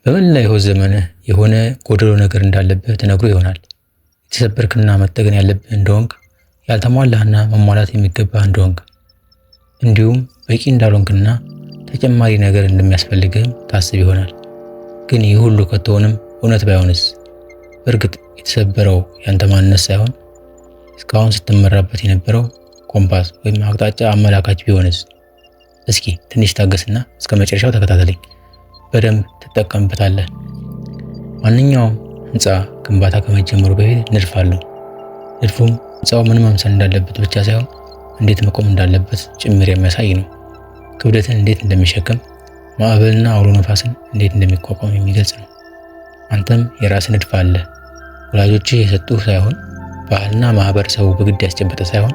በመላ የሕይወት ዘመንህ የሆነ ጎደሎ ነገር እንዳለብህ ተነግሮ ይሆናል። የተሰበርክና መጠገን ያለብህ እንደሆንክ፣ ያልተሟላህና መሟላት የሚገባህ እንደሆንክ፣ እንዲሁም በቂ እንዳልሆንክና ተጨማሪ ነገር እንደሚያስፈልግህም ታስብ ይሆናል። ግን ይህ ሁሉ ከቶውንም እውነት ባይሆንስ? በእርግጥ የተሰበረው ያንተ ማንነት ሳይሆን እስካሁን ስትመራበት የነበረው ኮምፓስ ወይም አቅጣጫ አመላካች ቢሆንስ? እስኪ ትንሽ ታገስና እስከ መጨረሻው ተከታተለኝ፣ በደንብ ትጠቀምበታለህ። ማንኛውም ህንፃ ግንባታ ከመጀመሩ በፊት ንድፍ አለው። ንድፉም ህንፃው ምን መምሰል እንዳለበት ብቻ ሳይሆን እንዴት መቆም እንዳለበት ጭምር የሚያሳይ ነው። ክብደትን እንዴት እንደሚሸከም፣ ማዕበልና አውሎ ነፋስን እንዴት እንደሚቋቋም የሚገልጽ ነው። አንተም የራስህ ንድፍ አለ። ወላጆችህ የሰጡህ ሳይሆን፣ ባህልና ማህበረሰቡ በግድ ያስጨበጠ ሳይሆን፣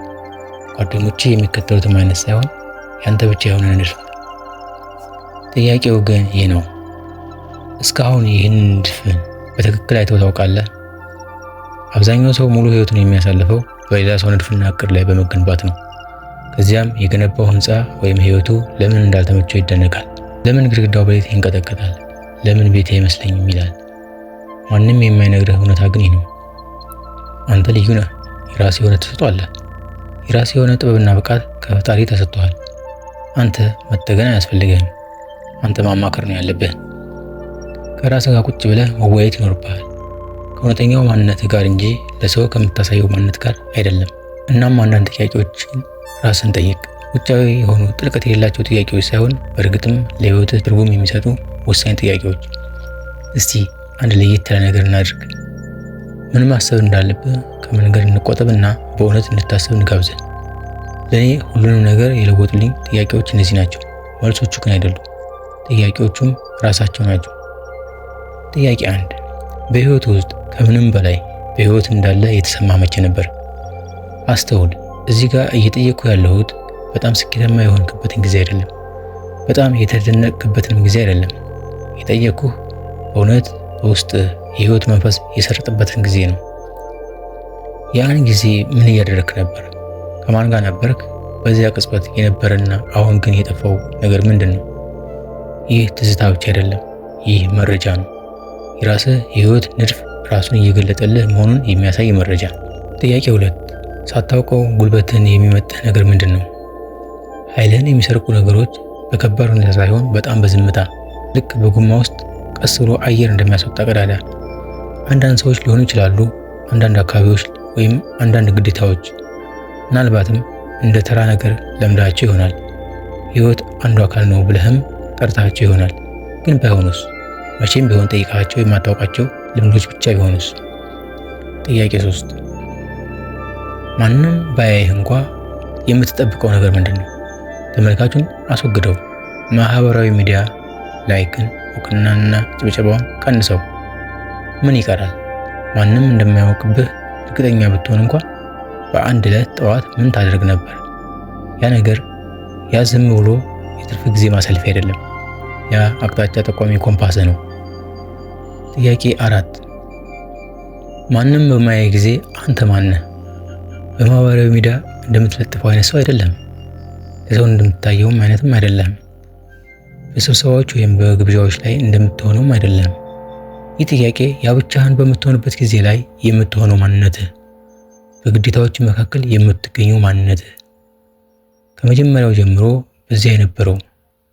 ጓደኞችህ የሚከተሉትም አይነት ሳይሆን፣ ያንተ ብቻ የሆነ ንድፍ። ጥያቄው ግን ይህ ነው። እስካሁን ይህንን ንድፍህን በትክክል አይተው ታውቃለህ? አብዛኛው ሰው ሙሉ ህይወቱን የሚያሳልፈው በሌላ ሰው ንድፍና እቅድ ላይ በመገንባት ነው። ከዚያም የገነባው ህንፃ ወይም ህይወቱ ለምን እንዳልተመቸው ይደነቃል። ለምን ግድግዳው በሌሊት ይንቀጠቀጣል? ለምን ቤቴ አይመስለኝም ይላል። ማንም የማይነግርህ እውነታ ግን ይህ ነው። አንተ ልዩ ነህ። የራስህ የሆነ ተሰጥኦ አለህ። የራስህ የሆነ ጥበብና ብቃት ከፈጣሪ ተሰጥቶሃል። አንተ መጠገን አያስፈልግህም። አንተ ማማከር ነው ያለብህ። ከራስህ ጋር ቁጭ ብለህ መወያየት ይኖርብሃል። ከእውነተኛው ማንነትህ ጋር እንጂ ለሰው ከምታሳየው ማንነት ጋር አይደለም። እናም አንዳንድ ጥያቄዎችን ራስን ጠይቅ። ውጫዊ የሆኑ ጥልቀት የሌላቸው ጥያቄዎች ሳይሆን በእርግጥም ለህይወትህ ትርጉም የሚሰጡ ወሳኝ ጥያቄዎች። እስቲ አንድ ለየት ያለ ነገር እናድርግ። ምን ማሰብ እንዳለብህ ከመንገድ እንቆጠብና በእውነት እንድታስብ እንጋብዝህ። ለእኔ ሁሉንም ነገር የለወጡልኝ ጥያቄዎች እነዚህ ናቸው። መልሶቹ ግን አይደሉም። ጥያቄዎቹም ራሳቸው ናቸው። ጥያቄ 1፣ በህይወት ውስጥ ከምንም በላይ በህይወት እንዳለ የተሰማህ መቼ ነበር? አስተውል። እዚህ ጋር እየጠየቅኩ ያለሁት በጣም ስኬታማ የሆንክበትን ጊዜ አይደለም። በጣም የተደነቅክበትንም ጊዜ አይደለም። የጠየቅኩህ በእውነት በውስጥ የህይወት መንፈስ የሰረጠበትን ጊዜ ነው። ያን ጊዜ ምን እያደረግክ ነበር? ከማን ጋር ነበርክ? በዚያ ቅጽበት የነበረና አሁን ግን የጠፋው ነገር ምንድን ነው? ይህ ትዝታ ብቻ አይደለም። ይህ መረጃ ነው። የራስህ የህይወት ንድፍ ራሱን እየገለጠልህ መሆኑን የሚያሳይ መረጃ። ጥያቄ 2፣ ሳታውቀው ጉልበትህን የሚመጥህ ነገር ምንድን ነው? ኃይልህን የሚሰርቁ ነገሮች በከባድ ሁኔታ ሳይሆን በጣም በዝምታ፣ ልክ በጎማ ውስጥ ቀስ ብሎ አየር እንደሚያስወጣ ቀዳዳ። አንዳንድ ሰዎች ሊሆኑ ይችላሉ፣ አንዳንድ አካባቢዎች ወይም አንዳንድ ግዴታዎች። ምናልባትም እንደ ተራ ነገር ለምዳቸው ይሆናል። ህይወት አንዱ አካል ነው ብለህም ጠርታቸው ይሆናል። ግን ባይሆኑስ? መቼም ቢሆን ጠይቃቸው የማታውቃቸው ልምዶች ብቻ ቢሆኑስ? ጥያቄ 3፣ ማንም ባያይህ እንኳ የምትጠብቀው ነገር ምንድን ነው? ተመልካቹን አስወግደው። ማህበራዊ ሚዲያ like ን፣ እውቅናንና ጭብጨባውን ቀንሰው። ምን ይቀራል? ማንም እንደማያውቅብህ እርግጠኛ ብትሆን እንኳ በአንድ ዕለት ጠዋት ምን ታደርግ ነበር? ያ ነገር፣ ያ ዝም ብሎ የትርፍ ጊዜ ማሳለፊያ አይደለም። ያ አቅጣጫ ጠቋሚ ኮምፓስ ነው። ጥያቄ 4፣ ማንም በማያይ ጊዜ አንተ ማን ነህ? በማህበራዊ ሚዲያ እንደምትለጥፈው አይነት ሰው አይደለም። ለሰው እንደምትታየውም አይነትም አይደለም። በስብሰባዎች ወይም በግብዣዎች ላይ እንደምትሆነውም አይደለም። ይህ ጥያቄ ያ ብቻህን በምትሆንበት ጊዜ ላይ የምትሆነው ማንነትህ፣ በግዴታዎች መካከል የምትገኘው ማንነትህ፣ ከመጀመሪያው ጀምሮ በዚያ የነበረው፣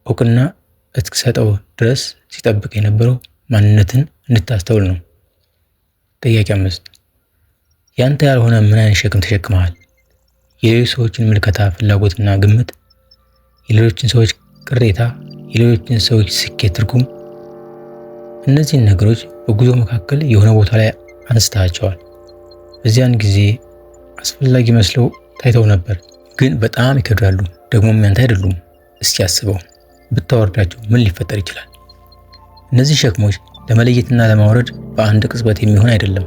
እውቅና እስክሰጠው ድረስ ሲጠብቅ የነበረው ማንነትን እንድታስተውል ነው። ጥያቄ 5፣ ያንተ ያልሆነ ምን አይነት ሸክም ተሸክመሃል? የሌሎች ሰዎችን ምልከታ፣ ፍላጎትና ግምት፣ የሌሎችን ሰዎች ቅሬታ፣ የሌሎችን ሰዎች ስኬት ትርጉም። እነዚህን ነገሮች በጉዞ መካከል የሆነ ቦታ ላይ አንስተሃቸዋል። በዚያን ጊዜ አስፈላጊ መስለው ታይተው ነበር፣ ግን በጣም ይከብዳሉ። ደግሞም ያንተ አይደሉም። እስኪ አስበው፣ ብታወርዳቸው ምን ሊፈጠር ይችላል? እነዚህ ሸክሞች ለመለየትና ለማውረድ በአንድ ቅጽበት የሚሆን አይደለም።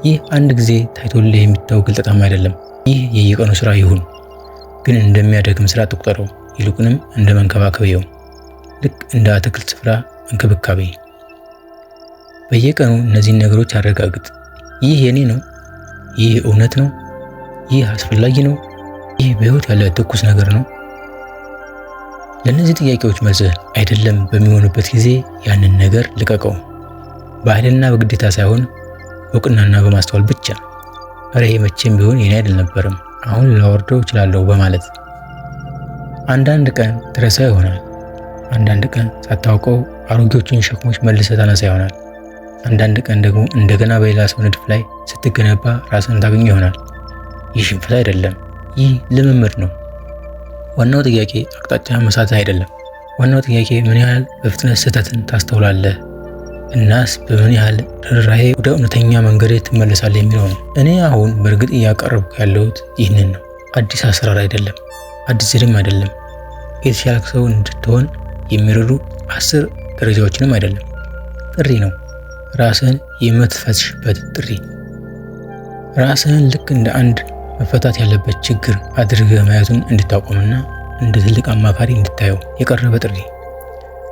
ይህ አንድ ጊዜ ታይቶልህ የሚተው ግልጠታም አይደለም። ይህ የየቀኑ ስራ ይሁን፣ ግን እንደሚያደክም ስራ ትቁጠረው። ይልቁንም እንደ መንከባከብ ይኸው፣ ልክ እንደ አትክልት ስፍራ እንክብካቤ። በየቀኑ እነዚህን ነገሮች አረጋግጥ። ይህ የኔ ነው። ይህ እውነት ነው። ይህ አስፈላጊ ነው። ይህ በሕይወት ያለ ትኩስ ነገር ነው። ለእነዚህ ጥያቄዎች መልስህ አይደለም በሚሆንበት ጊዜ ያንን ነገር ልቀቀው። በኃይልና በግዴታ ሳይሆን በእውቅናና በማስተዋል ብቻ። እረ ይሄ መቼም ቢሆን የኔ አልነበረም፣ አሁን ላወርደው እችላለሁ በማለት። አንዳንድ ቀን ትረሳ ይሆናል። አንዳንድ ቀን ሳታውቀው አሮጌዎቹን ሸክሞች መልሰህ ታነሳ ይሆናል። አንዳንድ ቀን ደግሞ እንደገና በሌላ ሰው ንድፍ ላይ ስትገነባ ራስን ታገኘው ይሆናል። ይህ ሽንፈት አይደለም፣ ይህ ልምምድ ነው። ዋናው ጥያቄ አቅጣጫ መሳት አይደለም። ዋናው ጥያቄ ምን ያህል በፍጥነት ስህተትን ታስተውላለህ፣ እናስ በምን ያህል ርኅራኄ ወደ እውነተኛ መንገድ ትመለሳለህ የሚለው ነው። እኔ አሁን በእርግጥ እያቀረብኩ ያለሁት ይህንን ነው። አዲስ አሰራር አይደለም፣ አዲስ ዘዴም አይደለም። የተሻለ ሰው እንድትሆን የሚረዱ 10 ደረጃዎችንም አይደለም። ጥሪ ነው። ራስህን የምትፈትሽበት ጥሪ። ራስህን ልክ እንደ አንድ መፈታት ያለበት ችግር አድርገህ ማየቱን እንድታቆምና እንደ ትልቅ አማካሪ እንድታየው የቀረበ ጥሪ።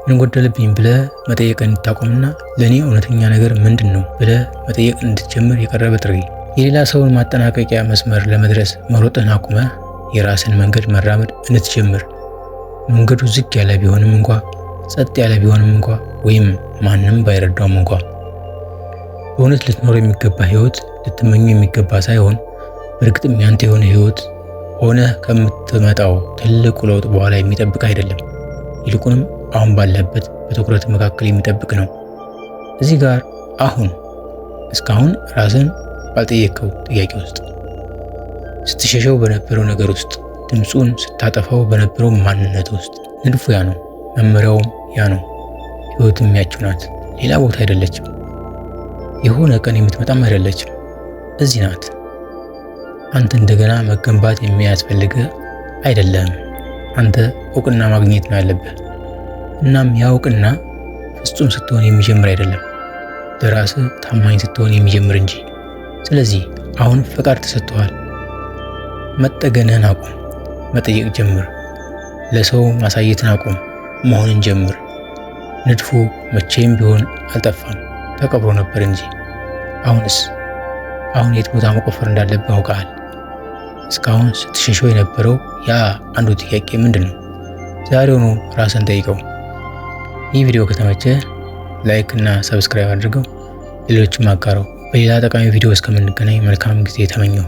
ምን ጎደለብኝ ብለህ መጠየቅ እንድታቆምና ለእኔ እውነተኛ ነገር ምንድን ነው ብለህ መጠየቅ እንድትጀምር የቀረበ ጥሪ። የሌላ ሰውን ማጠናቀቂያ መስመር ለመድረስ መሮጥን አቁመህ የራስን መንገድ መራመድ እንድትጀምር፣ መንገዱ ዝግ ያለ ቢሆንም እንኳ፣ ጸጥ ያለ ቢሆንም እንኳ፣ ወይም ማንም ባይረዳውም እንኳ፣ በእውነት ልትኖር የሚገባ ህይወት ልትመኙ የሚገባ ሳይሆን በእርግጥም ያንተ የሆነ ህይወት ሆነ ከምትመጣው ትልቁ ለውጥ በኋላ የሚጠብቅ አይደለም። ይልቁንም አሁን ባለበት በትኩረት መካከል የሚጠብቅ ነው። እዚህ ጋር አሁን እስካሁን ራስን ባልጠየቅከው ጥያቄ ውስጥ፣ ስትሸሸው በነበረው ነገር ውስጥ፣ ድምፁን ስታጠፋው በነበረው ማንነት ውስጥ። ንድፉ ያ ነው፣ መመሪያውም ያ ነው። ህይወትም ያችው ናት። ሌላ ቦታ አይደለችም። የሆነ ቀን የምትመጣም አይደለችም። እዚህ ናት። አንተ እንደገና መገንባት የሚያስፈልግህ አይደለም። አንተ እውቅና ማግኘት ነው ያለብህ። እናም ያ እውቅና ፍጹም ስትሆን የሚጀምር አይደለም፣ ለራስህ ታማኝ ስትሆን የሚጀምር እንጂ። ስለዚህ አሁን ፈቃድ ተሰጥቶሃል። መጠገንህን አቁም፣ መጠየቅ ጀምር። ለሰው ማሳየትን አቁም፣ መሆንን ጀምር። ንድፉ መቼም ቢሆን አልጠፋም፣ ተቀብሮ ነበር እንጂ። አሁንስ አሁን የት ቦታ መቆፈር እንዳለብህ አውቀሃል። እስካሁን ስትሸሸው የነበረው ያ አንዱ ጥያቄ ምንድን ነው? ዛሬውኑ ራስን ጠይቀው። ይህ ቪዲዮ ከተመቸ like እና subscribe አድርገው፣ ሌሎችም አጋረው። በሌላ ጠቃሚ ቪዲዮ እስከምንገናኝ መልካም ጊዜ ተመኘሁ።